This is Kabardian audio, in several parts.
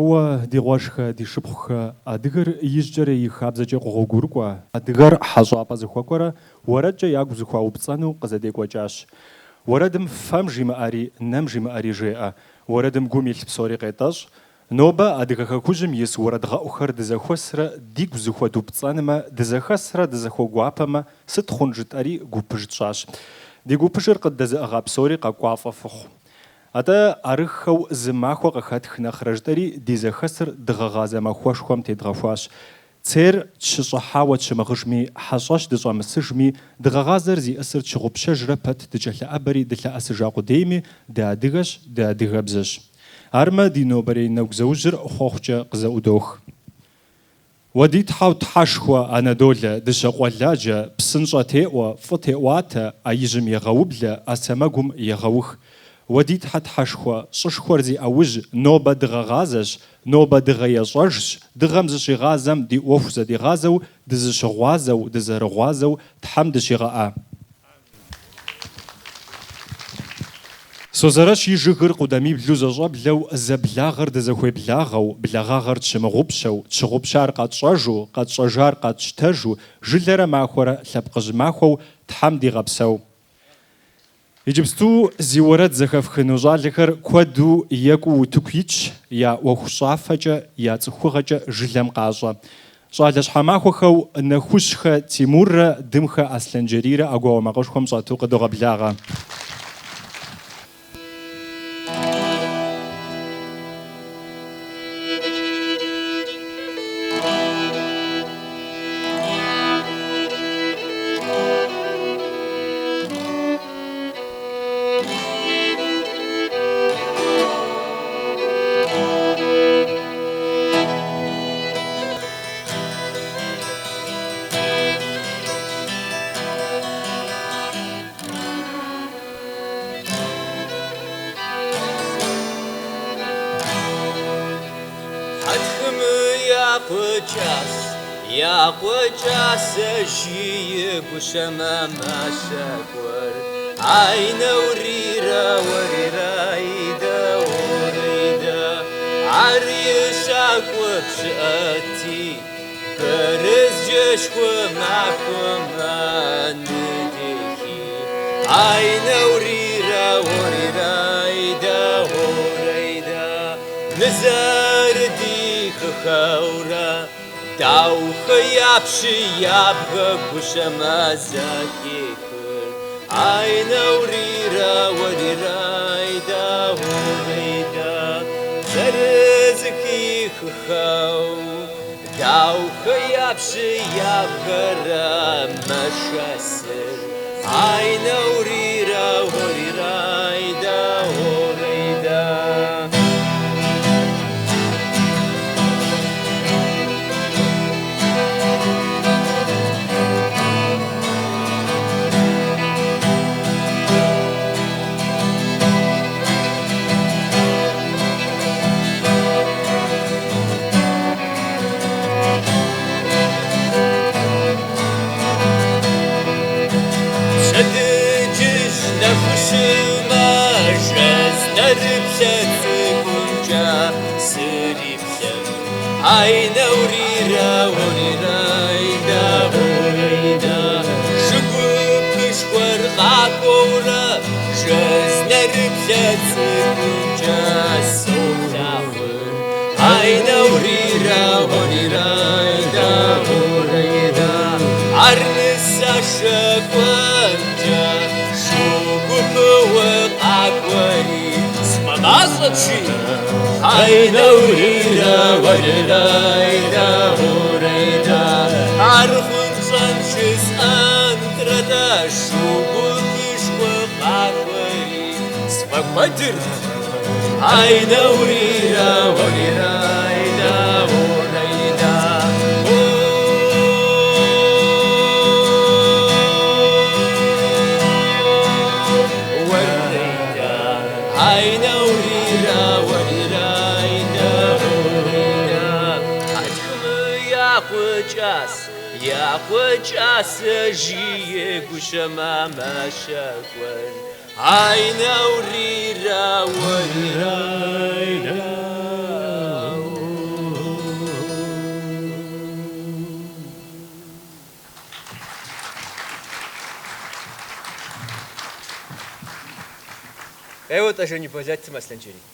Фӏыуэ ди къуэшхэ, ди шыпхъухэ, адыгэр ижькӏэрэ и хабзэкӏэ къогъуэгурыкӏуэ, адыгэр хьэщӏапӏэ зэхуэкӏуэрэ уэрэдкӏэ ягу зыхуаупцӏэну къызэдекӏуэкӏащ. Уэрэдым фэм жимыӏэри, нэм жимыӏэри жеӏэ, уэрэдым гум илъ псори къетӏэщӏ. Нобэ адыгэ хэкужьым ис уэрэдгъэӏухэр дызэхуэсрэ дигу зыхуэдупцӏэнмэ, дызэхэсрэ дызэхуэгуапэмэ, сыт хъун жытӏэри гупыж тщӏащ. Ди гупыжыр къыддэзыӏыгъа псори къэкӏуафӏэ фыхъу. Атӏэ, арыххэу зы махуэ къыхэтх нэхърэ жытӏэри ди зэхэсыр дыгъэгъазэ махуэшхуэм тедгъэхуащ. Цейр тщыщӏыхьауэ тщымыгъыжми, хьэщӏэщ дыщӏэмысыжми, дыгъэгъазэр зиӏысыр тщыгъупщэжрэ пэт дыкӏэлъыӏэбэри дылъэӏэсыжа къудейми, дыадыгэщ, дыадыгэбзэщ. Армэ, ди нобэрей нэгузэужьыр хъуэхъукӏэ къызэӏудох. Уэ ди Тхьэу Тхьэшхуэ, Анэдолэ, дыщэ къуэладжэ, псынщӏэ теӏуэ, фӏы теӏуатэ, ӏэ ижьым егъэублэ, ӏэ сэмэгум егъэух. Уэ ди Тхьэ Тхьэшхуэ, щӏышхуэр зи ӏэужь, нобэ дыгъэгъазэщ, нобэ дыгъэ ещӏэжщ, дыгъэм зыщигъазэм ди ӏуэху зэдигъазэу, дызыщыгъуазэу, дызэрыгъуазэу Тхьэм дыщигъэӏэ. Созэрэщ и жыгыр къудамиблу зэщӏэблэу, зэблагъэр дызэхуеблагъэу, благъагъэр тщымыгъупщэу, тщыгъупщар къэтщӏэжу, къэтщӏэжар къэтщтэжу, жылэрэ махуэрэ лъэпкъыжь махуэу Тхьэм дигъэпсэу. Иджыпсту зи уэрэд зэхэфхыну щӏалэхэр куэду екӏуу утыку итщ, я ӏуэхущӏафэкӏэ, я цӏыхугъэкӏэ жылэм къащӏэ. Щӏалэ щхьэмахуэхэу Нэхущхэ Тимуррэ Дымхэ Аслъэнджэрийрэ ӏэгуауэ макъышхуэм щӏэту къыдогъэблагъэ. Хьэтхымы я къуэ кӏас, я къуэ кӏасэ жи гущэмэ мэщэкӏуэр. Айнэурирэ уэрирайдэ орейдэ, ар и щакӏуэ пщыӏэти, Бэрэзджэшхуэ махуэм ныдехи. Айнэурирэ уэрирайдэ орейдэ, нызэрыдихыхэурэ, Даухэ я пщы ябгэ гущэмэ зэхехыр. Айнэурирэ уэрирайдэ орейдэ, зэрызэхихыхэу, Даухэ я пщы ябгэрэ мэшэсыр. Айнэурирэ уэрирайдэ орейдэ. Пщэдджыжь нэхущымэ жэз нэрыплъэ цӏыкӏумкӏэ сриплъэм. Айнэурирэ уэрирайдэ орейдэ, шы гупышхуэр къакӏуэурэ жэз нэрыплъэ цӏыкӏумкӏэ солъагъур. Айнэурирэ уэрирайдэ орейдэ, ар нысашэ кӏуэмкӏэ шу гупыуэ къакӏуэри сфӏэмащӏэт жи. Айнэурирэ уэрирайдэ орейдэ, ар хъунщӏэн жысӏэнтрэ-тӏэ шу гупышхуэ къакӏуэри сфӏэкуэдырт. Айнэурирэ уэрирайдэ орейдэ. Уэрейдэ, айнэурирэ уэрирайдэ орейдэ. Хьэтхымы я къуэ кӏас, я къуэ кӏасэ жи гущэмэ мэщэкӏуэр. Айнэурирэ уэрирайдэ. Къеуэ-тӏэ Жаниболэтым, Аслъэнджэрий.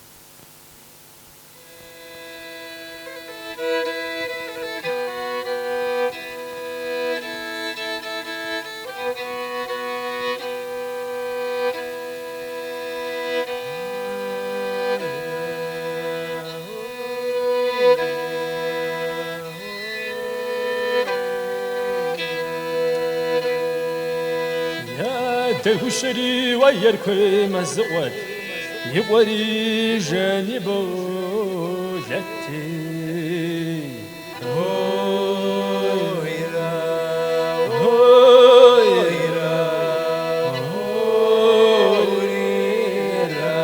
Дэгущэри уэ Еркуей мэзыкъуэт, и къуэри Жаниболэтти. Ойра, ойра, ойра.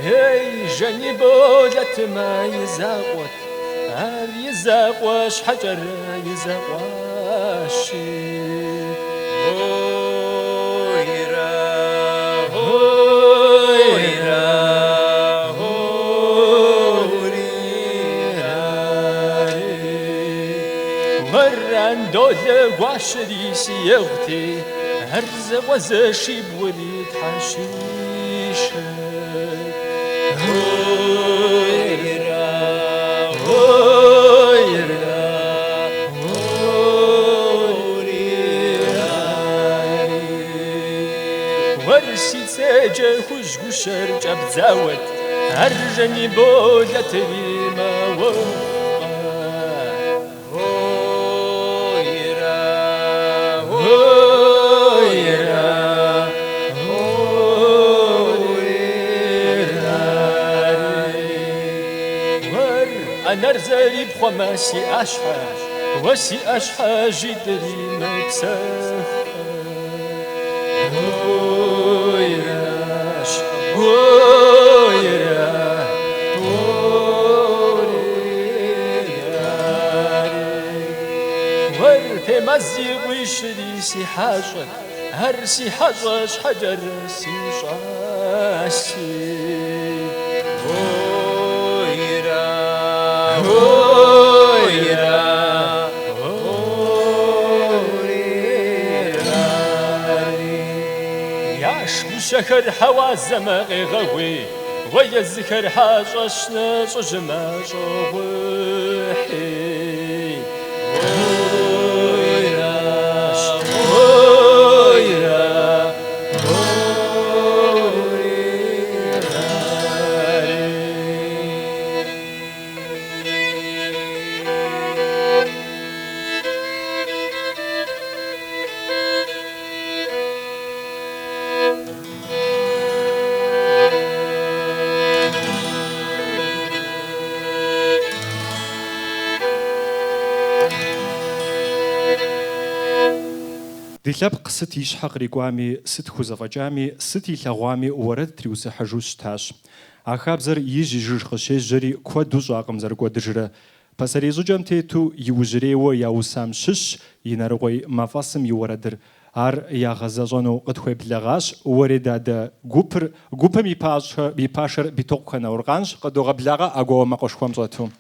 Ей, Жаниболэтмэ и закъуэт, ар и закъуэ щхьэкӏэрэ и закъуащи. Ойра, ойра, ойра. Уэрандолэ гуащэри си егъути, ар зэкъуэзэшибгъури тхьэщищэ. Ойра, ойра, ойра. Уэр си цеджэ хужь гущэр кӏэбдзауэт, ар Жаниболэтри мэуэхъэ. Ойра, Ойра, ойра. Уэр анэр зэрипхъуэмэ си ӏэщхьэ, уэ си ӏэщхьэ житӏри мыпсэху. Ойращ, ойра, ойра. Уэр темэзи къуищри си хьэщӏэт, ар си хьэщӏэ щхьэкӏэрэ си щӏаси. Ойра, ойра, ойра. Яш гущэхэр хьэуазэмэ къегъэуей, уэ езыхэр хьэщӏэщ нэщӏыжьымэ щӏогъухьи. Ойращ, ойра, ойра. Ди лъэпкъ сыт и щхьэ кърикӏуами, сыт хузэфӏэкӏами, сыт илъэгъуами уэрэд триусыхьыжу щытащ. А хабзэр ижь-ижьыж къыщежьэри куэду щӏакъым зэрыкӏуэдыжрэ. Пасэрей щӏыкӏэм тету иужьрейуэ яусам щыщ Инарыкъуей мафӏэсым и уэрэдыр. Ар ягъэзэщӏэну къытхуеблэгъащ Уэредадэ гупыр. Гупым и пашэр Битокъухэ Науркъанщ, къыдогъэблагъэ ӏэгуауэ макъышхуэм щӏэту.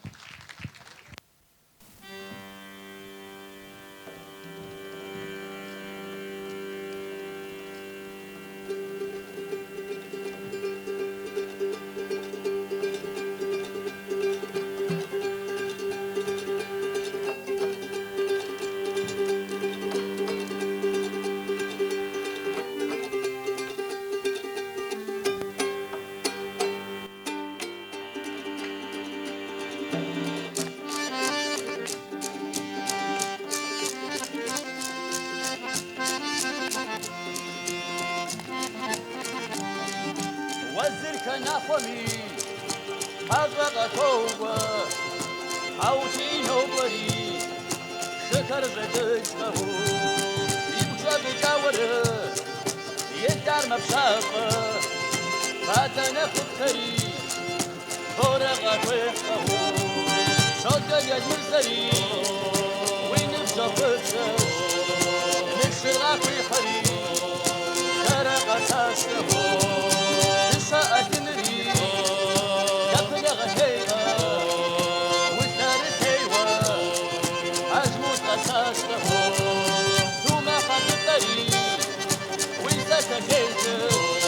Thank you.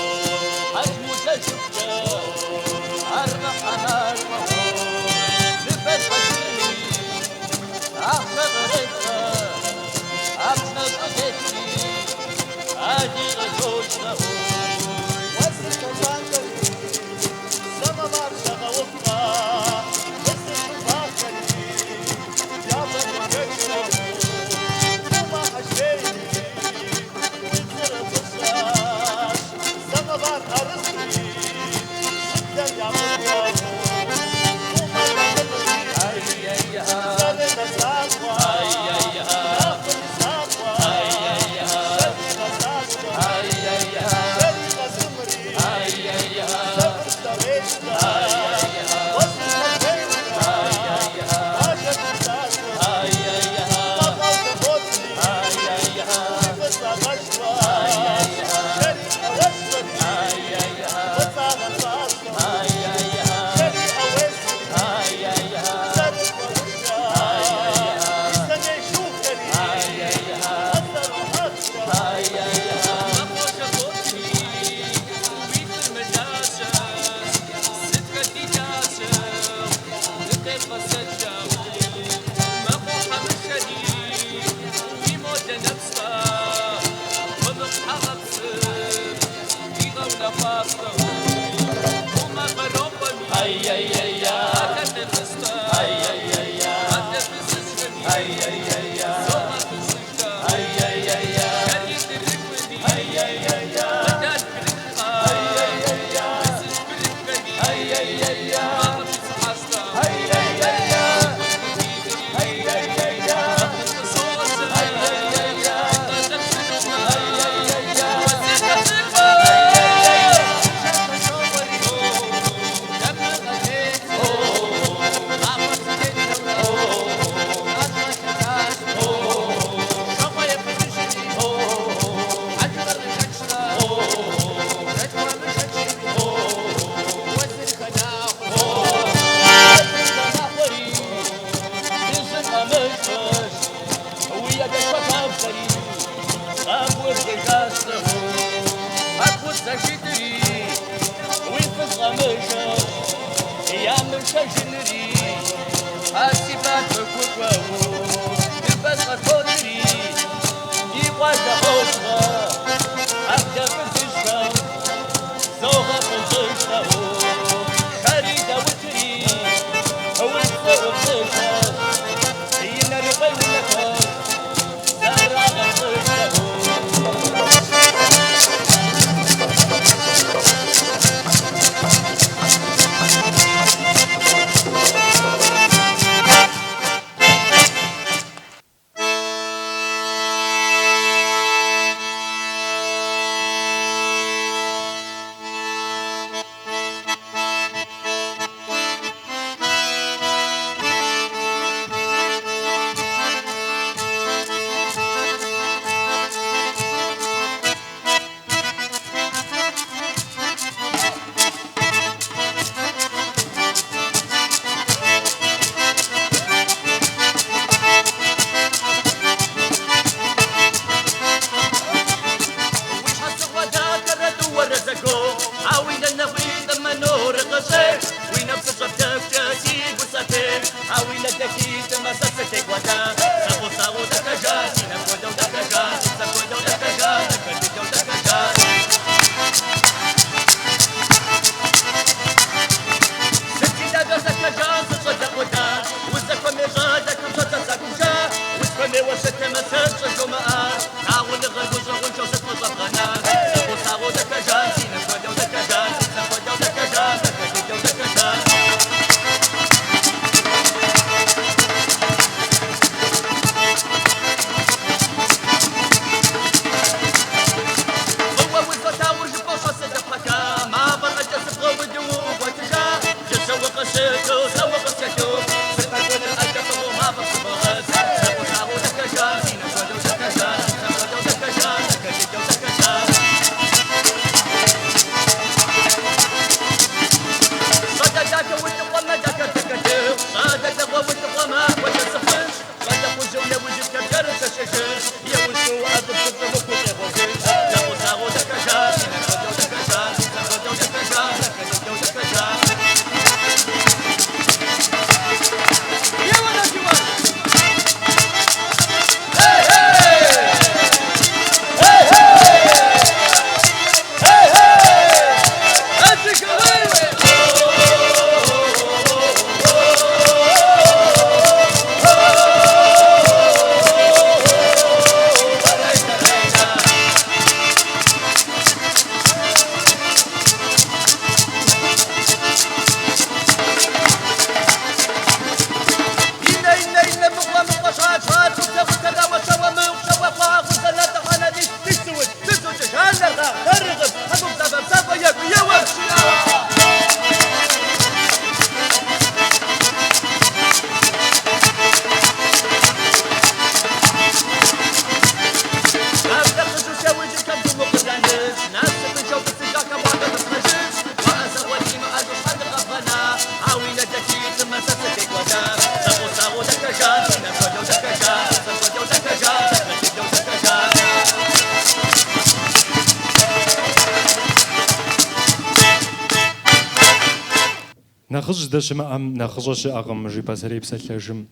Нэхъыжь здэщымыӏэм нэхъыщӏэ щыӏэкъым, жи пасэрей псалъэжым.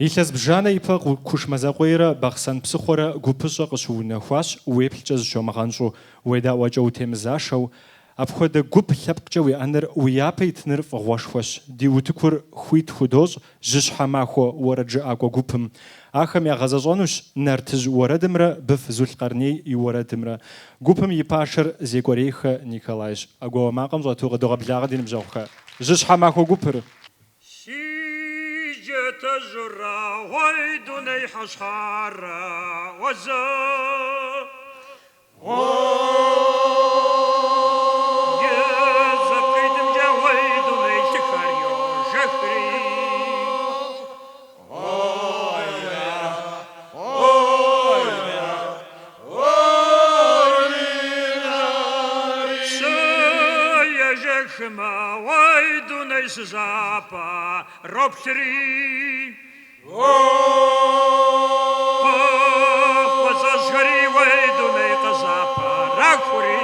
Илъэс бжанэ ипэ Кушмэзыкъуейрэ Бахъсэн псыхъуэрэ гупыщӏэ къыщыунэхуащ уеплъкӏэ зыщомыгъэнщӏу, уедаӏуэкӏэ утемызашэу. Апхуэдэ гуп лъэпкъкӏэ уиӏэныр, уи япэ итыныр фӏыгъуэшхуэщ. Ди утыкур хуит худощӏ Жьыщхьэ махуэ уэрэджыӏакӏуэ гупым. Ахэм ягъэзэщӏэнущ Нартыжь уэрэдымрэ Быф Зулъкъэрней и уэрэдымрэ. Гупым и пашэр Зекӏуэрейхэ Николайщ. ӏэгуауэ макъым щӏэту къыдогъэблагъэ ди ныбжьэгъухэ. Жьыщхьэ махуэ гупыр. Си джатэжьурэ, уей дуней хьэщхьэрэ уэзэ. И зэпкъитӏымкӏэ уей дуней лъыхэр йожэхри. Псы ежэхымэ, уей дуней сызэпэроплъри. Фӏыцӏэжьхэри уей дуней къызэпэрахури.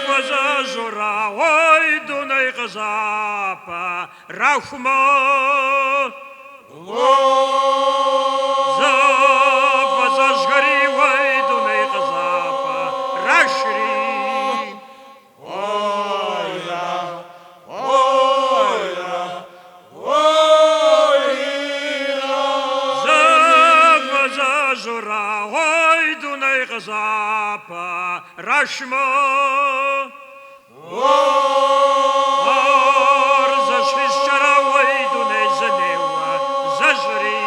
Фӏыцӏэжьурэ уей дуней къызэпэрахумэ. Зэфӏыцӏэжьхэри уей дуней къызэпэрашри. Зэфӏыцӏэжьурэ уей дуней къызэпэрашмэ. Ар зэщхьищкӏэрэ уей дуней зэнеуэ зэщӏри.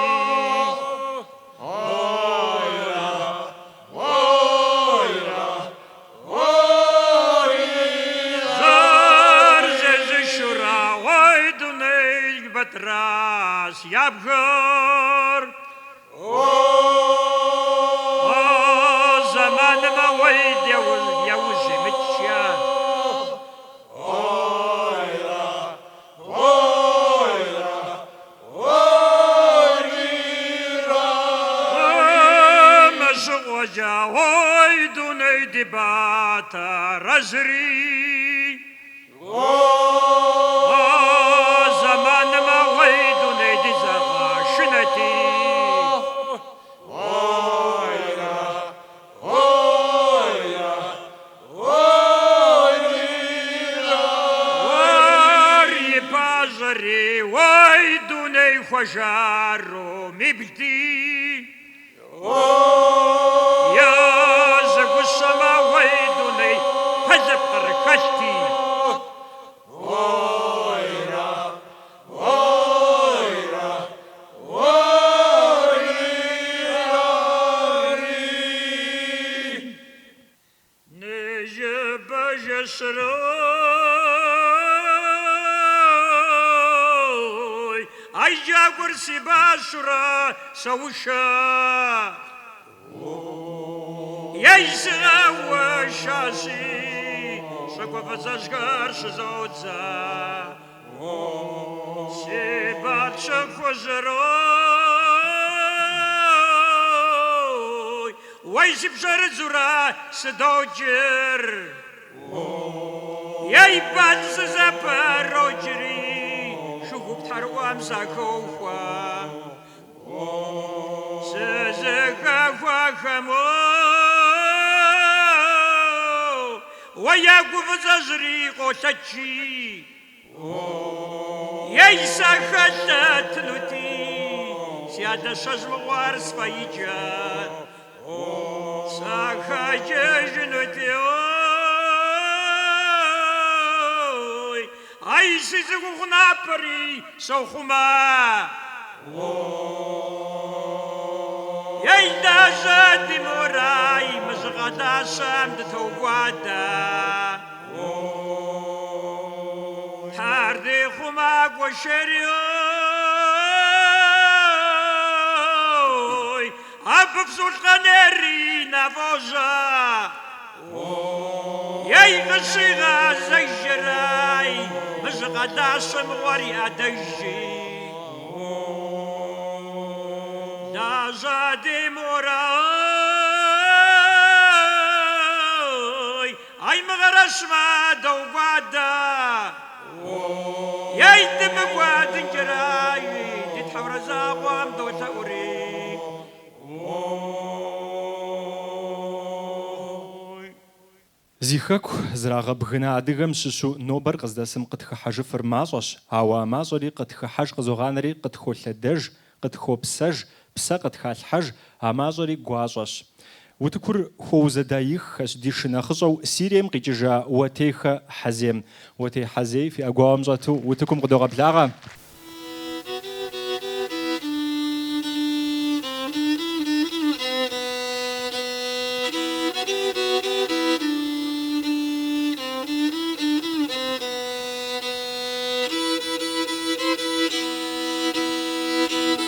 Зэр зезышурэ уей дуней Бэтрас ябгэр. Зэманымэ уей яужь имыкӏэ. Мэщыгъуэкӏэ уей дуней ди Батэрэзри. Зэманымэ уей дуней ди зэгъэшынэти. Уэр и пащӏэри уей дуней хуэжару миблти. Езы гущэмэ уей дуней пэлыпкъыр хэлъти. Ныжэбэ жэщырой, ай джэгур си башурэ соушэ. Ей сыгъэуэшащи, щӏакӏуэ фӏыцӏэжьхэр щызодзэ. Си балъкъ хужьырой, уей си пщӏэрыдзурэ сыдокӏыр. Ей бал сызэпэрокӏри, шыгуп тхьэрыӏуэм сахохуэ. Сызыхэхуахэм уэ ягу фӏыцӏэжьри къолъэчи. Ей сахэлъэтынути, си адэ щэщӏ мыгъуэр сфӏэикӏэ. Сахэкӏыжынути, ой, ай си цӏыхухъу напэри сохъумэ. Ей лажьэ ди морай, мы жьыгъэлащэм дытокӏуадэ. Тхьэр ди хъумакӏуэ шери, ой, абы Зулъкъэнейри нафӏожьэ. Ей къыщигъэзэжрай, мы жьыгъэлащэ мыгъуэр и ӏэдэжи. Драгъэжьа ди морай, ай мыгъэрэщмэ доукӏуадэ. Ей, дымыкӏуэдынкӏэрай, ди Тхьэурэ закъуэм долъэӏури. Зи хэку зрагъэбгына адыгэм щыщу нобэр къыздэсым къытхыхьэжыфыр мащӏэщ, ауэ а мащӏэри къытхыхьэж къызогъанэри къытхолъэдэж, къытхопсэж, псэ къытхалъхьэж, а мащӏэри гуащӏэщ. Утыкур хуэузэдаиххэщ ди шынэхъыщӏэу Сирием къикӏыжа Уэтейхэ Хьэзем. Уэтей Хьэзей фи ӏэгуауэм щӏэту утыкум къыдогъэблагъэ. Си